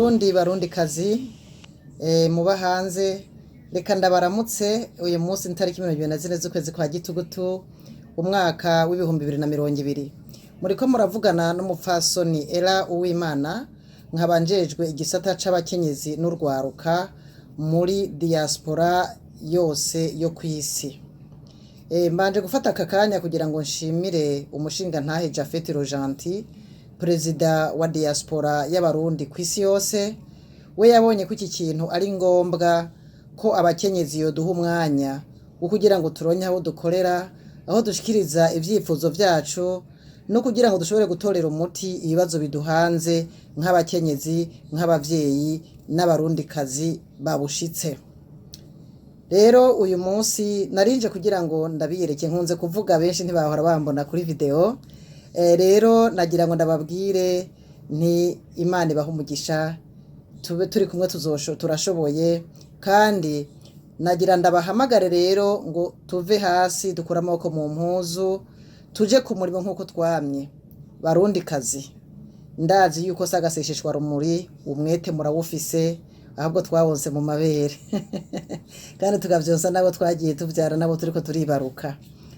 Barundi, Barundikazi muba hanze, reka ndabaramutse. Uyu munsi ni tariki 24 z'ukwezi kwa Gitugutu, umwaka w'2020. Muriko muravugana n'umupfasoni Ella Uwimana, nkaba njejwe igisata c'abakenyezi n'urwaruka muri diaspora yose yo kw'isi. Mbanje gufata aka kanya kugira ngo nshimire umushingantahe Japhet Rogentil, perezida wa diaspora y'Abarundi kw'isi yose. We yabonye ko iki kintu ari ngombwa ko abakenyezi yoduha umwanya wo kugira ngo turonke aho dukorera, aho dushikiriza ivyifuzo vyacu, no kugira ngo dushobore gutorera umuti ibibazo biduhanze nk'abakenyezi, nk'abavyeyi n'Abarundikazi babushitse. Rero uyu munsi narinje kugira ngo ndabiyereke. Nkunze kuvuga, benshi ntibahora bambona kuri video. Rero nagira ngo ndababwire nti Imana ibahe umugisha, tube turi kumwe, turashoboye. Kandi nagira ndabahamagare rero ngo tuve hasi, dukure amaboko mu mpuzu, tuje ku murimo nk'uko twamye. Barundikazi, ndazi yuko si agaseseshwa rumuri, umwete murawufise, ahubwo twawonse mu mabere kandi tukavyonsa n'abo twagiye tuvyara, n'abo turiko turibaruka.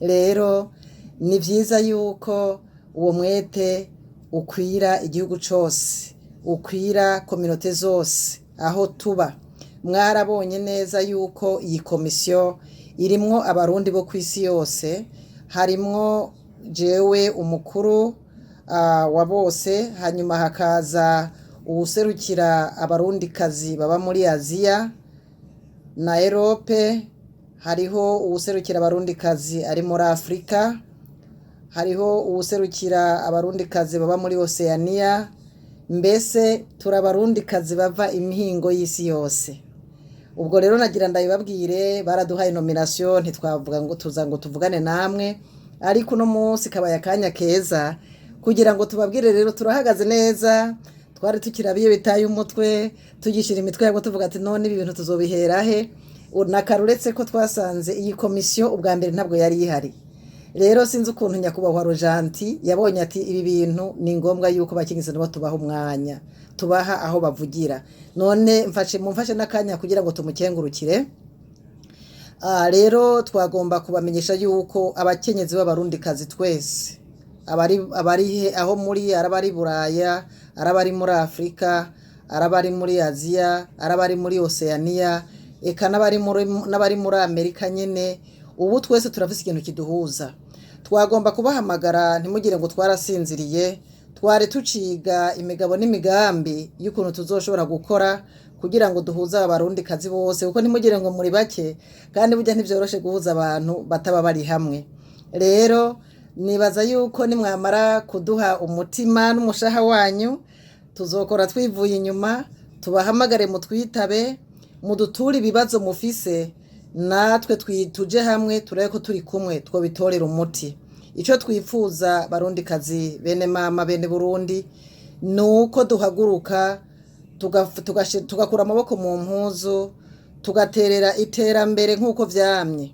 Rero ni vyiza yuko uwo mwete ukwira igihugu cose, ukwira communauté zose aho tuba. Mwarabonye neza yuko iyi komisiyo irimwo Abarundi bo kw'isi yose, harimwo jewe umukuru wa bose, hanyuma hakaza uwuserukira Abarundikazi baba muri Aziya na Europe, hariho uwuserukira Abarundikazi ari muri Afrika, hariho uwuserukira Abarundikazi baba muri Oceania. Mbese turi Abarundikazi bava imihingo y'isi yose. Ubwo rero nagira ndabibabwire, baraduhaye nomination, ntitwavuga ngo tuza ngo tuvugane namwe, ariko uno munsi kabaye akanya keza kugira ngo tubabwire. Rero turahagaze neza. Twari tukirabiye bitaye umutwe, tugishira imitwe yabo, tuvuga ati: "None ibi bintu tuzobihera he?" Nakaruretse ko twasanze iyi komisiyo ubwa mbere ntabwo yari ihari. Rero sinzi ukuntu nyakubahwa Rojanti yabonye ati ibi bintu ni ngombwa yuko bakenyezi nabo tubaha umwanya, tubaha aho bavugira. None mfashe, mumfashe n'akanya kugira ngo tumukengurukire. Rero twagomba kubamenyesha yuko abakenyezi b'Abarundikazi twese, abari aho muri, arabari Buraya, arabari muri Afrika, arabari muri Aziya, arabari muri Oceania, eka n'abari muri Amerika nyene, ubu twese turafise ikintu kiduhuza. Twagomba kubahamagara, ntimugire ngo twarasinziriye. Twari tuciga imigabo n'imigambi y'ukuntu tuzoshobora gukora kugira ngo duhuze Abarundikazi bose, kuko ntimugire ngo muri bake, kandi burya ntivyoroshe guhuza abantu bataba bari hamwe. Rero nibaza yuko nimwamara kuduha umutima n'umushaha wanyu, tuzokora twivuye inyuma, tubahamagare, mutwitabe, muduture ibibazo mufise, natwe tuje hamwe, turabe ko turi kumwe twobitorera umuti. Ico twifuza, Barundikazi, bene mama, bene Burundi, ni uko duhaguruka, tugakura amaboko mu mpuzu, tugaterera iterambere nk'uko vyamye.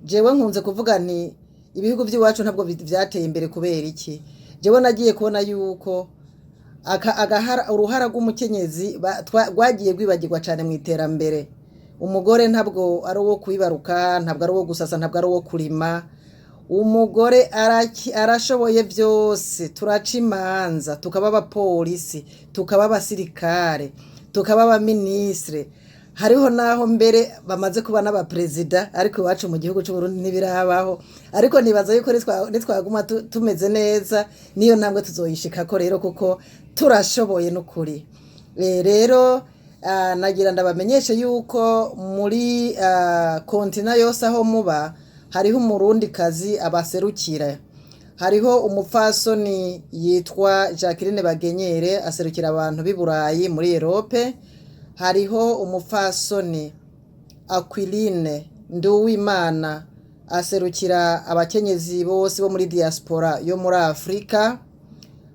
Jewe nkunze kuvuga nti ibihugu vy'iwacu ntabwo vyateye imbere. Kubera iki? Jewe nagiye kubona yuko uruhara rw'umukenyezi rwagiye rwibagirwa cane mu iterambere. Umugore ntabwo ari uwo kwibaruka, ntabwo ari uwo gusasa, ntabwo ari uwo kurima. Umugore arashoboye vyose. Turaca imanza, tukaba abapolisi, tukaba abasirikare, tukaba abaminisitire, hariho naho mbere bamaze kuba n'abaperezida, ariko iwacu mu gihugu c'Uburundi ntibirabaho. Ariko nibaza yuko nitwaguma tumeze neza, niyo ntambwe tuzoyishikako rero, kuko turashoboye n'ukuri. Rero nagira ndabamenyeshe yuko muri continent yose aho muba, hariho Umurundikazi abaserukira. Hariho umupfasoni yitwa Jacqueline Bagenyere, aserukira abantu b'i Burayi, muri Europe. Hariho umupfasoni Aquiline Nduwimana, aserukira abakenyezi bose bo muri diaspora yo muri Afrika.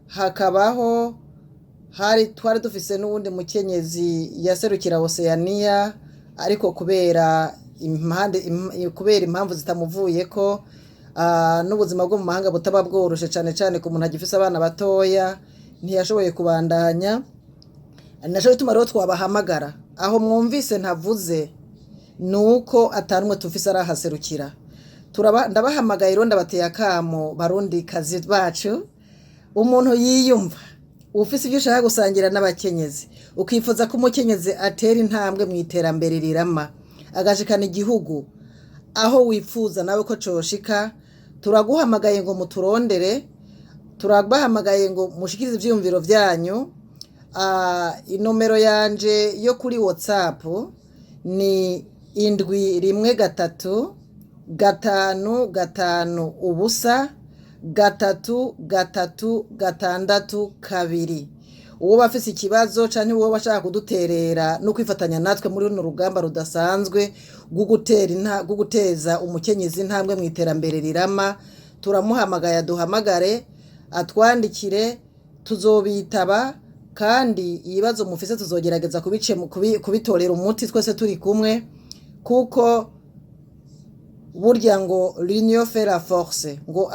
Hakabaho hari twari dufise n'uwundi mukenyezi yaserukira Oceania, ariko kubera impande kubera impamvu zitamuvuyeko, n'ubuzima bwo mu mahanga butaba bworoshe, cane cane ku muntu agifise abana batoya, ntiyashoboye kubandanya. Naco gituma rero twabahamagara. Aho mwumvise ntavuze nuko atanumwe tufise arahaserukira. Ndabahamagaye rero, ndabateye akamo, Barundi kazi bacu. Umuntu yiyumva ufise ivyo ushaka gusangira n'abakenyezi, ukifuza ko umukenyezi atera intambwe mu iterambere rirama, agashikana igihugu aho wifuza nawe ko coshika, turaguhamagaye ngo muturondere, turabahamagaye ngo mushikirize ivyiyumviro vyanyu. Inomero yanje yo kuri WhatsApp ni 713 550 33 62. Uwo bafise ikibazo canke uwo bashaka kuduterera no kwifatanya natwe muri runo rugamba rudasanzwe rwo guteza umukenyezi intambwe mu iterambere rirama, turamuhamagaye aduhamagare, atwandikire, tuzobitaba. Kandi ibibazo mufise tuzogerageza kubitorera umuti twese turi kumwe, kuko burya ngo "l'union fait la force", ngo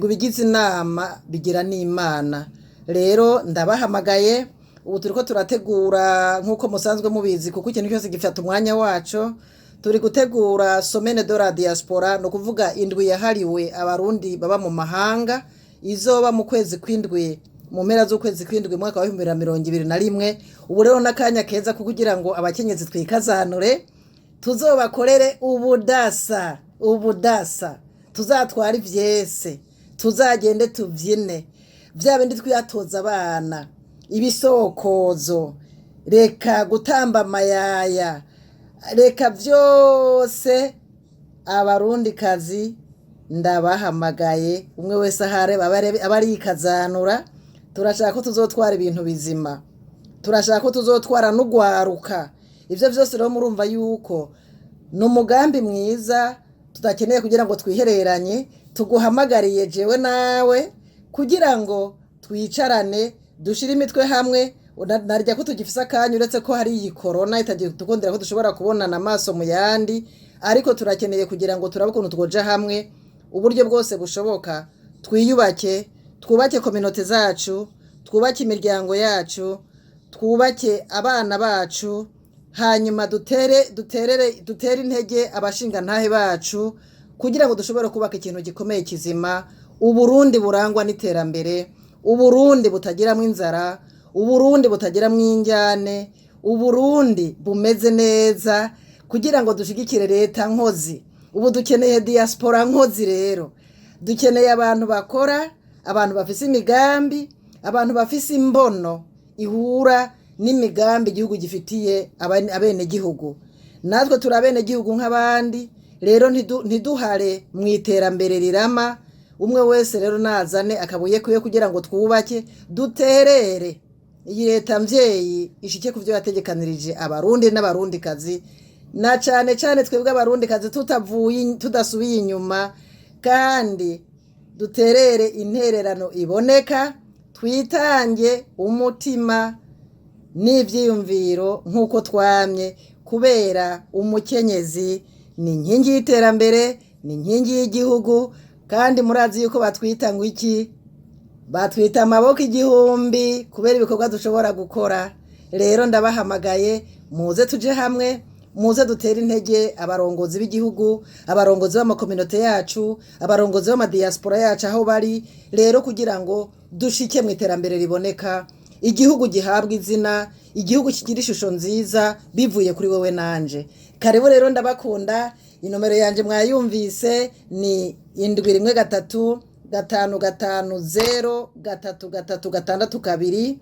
ibigize inama bigira n'Imana. Rero ndabahamagaye. Ubu turiko turategura, nk'uko musanzwe mubizi, kuko ikintu cyose gifata umwanya waco, turi gutegura Semaine de la Diaspora, ni ukuvuga indwi yahariwe Abarundi baba mu mahanga, izoba mu kwezi kw'indwi, mu mpera z'ukwezi kw'indwi, mwaka wa 2021. Ubu rero n'akanya keza ko kugira ngo abakenyezi twikazanure, tuzobakorere ubudasa, ubudasa, tuzatwara ivyese, tuzagende tuvyine vya bindi twiyatoza abana, ibisokozo, reka gutamba amayaya, reka vyose. Abarundikazi ndabahamagaye, umwe wese ahare aba arikazanura. Turashaka ko tuzotwara ibintu bizima, turashaka ko tuzotwara n'ugwaruka. Ivyo vyose rero murumva yuko ni umugambi mwiza tudakeneye kugira ngo twihereranye. Tuguhamagariye jewe nawe kugira ngo twicarane, dushire imitwe hamwe. Narya ko tugifise akanya, uretse ko hari iyi korona itagitukundira ko dushobora kubonana amaso mu yandi, ariko turakeneye kugira ngo turabe ukuntu twoja hamwe uburyo bwose bushoboka, twiyubake, twubake communauté zacu, twubake imiryango yacu, twubake abana bacu, hanyuma dutere duterere dutere intege abashingantahe bacu kugira ngo dushobore kubaka ikintu gikomeye kizima, Uburundi burangwa n'iterambere, Uburundi butagiramwo inzara, Uburundi butagiramwo injyane, Uburundi bumeze neza, kugira ngo dushigikire leta nkozi. Ubu dukeneye diaspora nkozi. Rero dukeneye abantu bakora, abantu bafise imigambi, abantu bafise imbono ihura n'imigambi igihugu gifitiye abenegihugu. Natwe turi abenegihugu nk'abandi. Rero ntiduhare mu iterambere rirama. Umwe wese rero nazane akabuye kuye kugira ngo twubake, duterere iyi leta mvyeyi ishike ku vyo yategekanirije Abarundi n'Abarundikazi, na cane cane twebwe Abarundikazi, tutavuye, tudasubiye inyuma, kandi duterere intererano iboneka, twitange umutima n'ivyiyumviro nk'uko twamye, kubera umukenyezi ni inkingi y'iterambere, ni inkingi y'igihugu. Kandi murazi yuko batwita ngo iki? Batwita amaboko igihumbi kubera ibikorwa dushobora gukora. Rero ndabahamagaye, muze tuje hamwe, muze dutere intege abarongozi b'igihugu, abarongozi b'ama communauté yacu, abarongozi b'ama diaspora yacu aho bari, rero kugira ngo dushike mu iterambere riboneka, igihugu gihabwa izina, igihugu kigira ishusho nziza bivuye kuri wewe nanje. Karibu rero, ndabakunda. Inomero yanje mwayumvise, ni 713 550 33 62.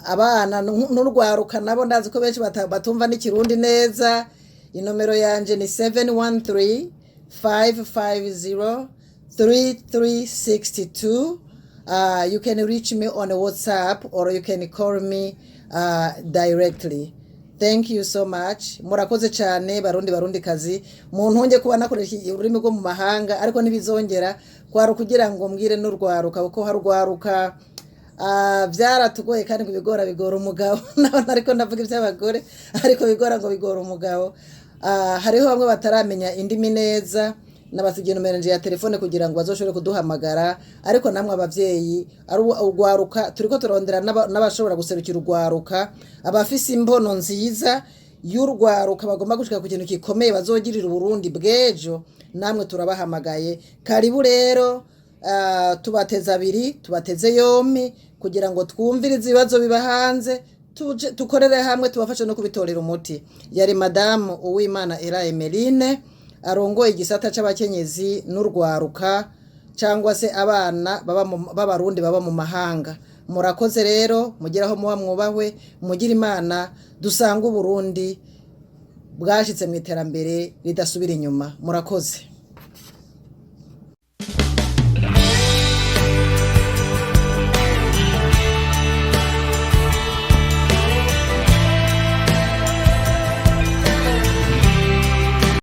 Abana n'urwaruka nabo ndazi ko benshi batumva n'ikirundi neza. Inomero yanje ni 713 550 3362. You can reach me on WhatsApp or you can call me directly. Thank you so much. Murakoze cyane, Barundi, Barundi kazi. Mu ntunge kuba nakoresha ururimi rwo mu mahanga, ariko ntibizongera. Kwari ukugira ngo mbwire n'urwaruka, kuko hari urwaruka byaratugoye, kandi ngo ibigora bigora umugabo. Nabona ariko ndavuga iby'abagore, ariko bigora ngo bigora umugabo. Hariho bamwe bataramenya indimi neza. Nabasigiye nomero ya telefone kugira ngo bazoshobore kuduhamagara. Ariko namwe abavyeyi, ari urwaruka, turiko turondera n'abashobora guserukira urwaruka, abafise imbono nziza y'urwaruka, bagomba gushika ku kintu gikomeye bazogirira Uburundi bw'ejo. Namwe turabahamagaye, karibu rero. Tubateze abiri, tubateze yompi kugira ngo twumvirize ibibazo biba hanze, tuje tukorere hamwe, tubafashe no kubitorera umuti. Yari Madamu Uwimana Era Emeline, arongoye igisata c'abakenyezi n'urwaruka, cyangwa se abana b'Abarundi baba mu mahanga. Murakoze rero, mugire aho muba mwubahwe, mugire Imana, dusanga Uburundi bwashitse mu iterambere ridasubira inyuma. Murakoze.